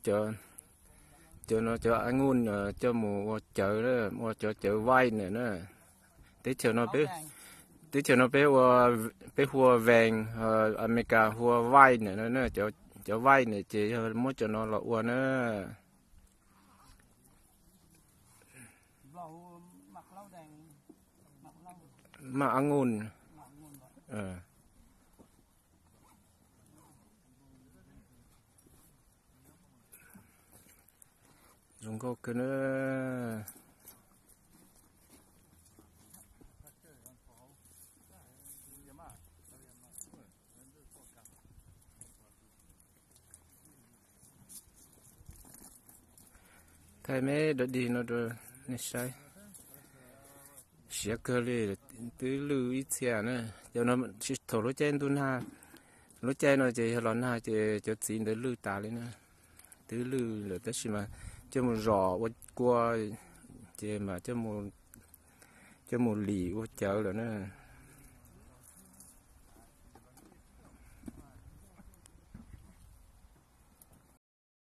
cov, cov no cov anguj coj mus ua cawv, ua cov cawv vine na. Teb chaws no peb, teb chaws no peb ua, peb hu ua vees, Amelikas hu ua vine na. Cov vine ces yog muab cov no los ua na. Maj anguj. Zoo nkauj kawg na. Thaij me dog dig no rau nej saib. Siav kawg li, twb lwj ib txhia na. Cov no thaum lub caij ntuj nag, lub caij no ces yog los nag ces cov txiv ntawd lwj tas li na. Twb lwj lawm tab sis mas coj mus zom ua kua, ces mas coj mus lim ua cawv lawm na.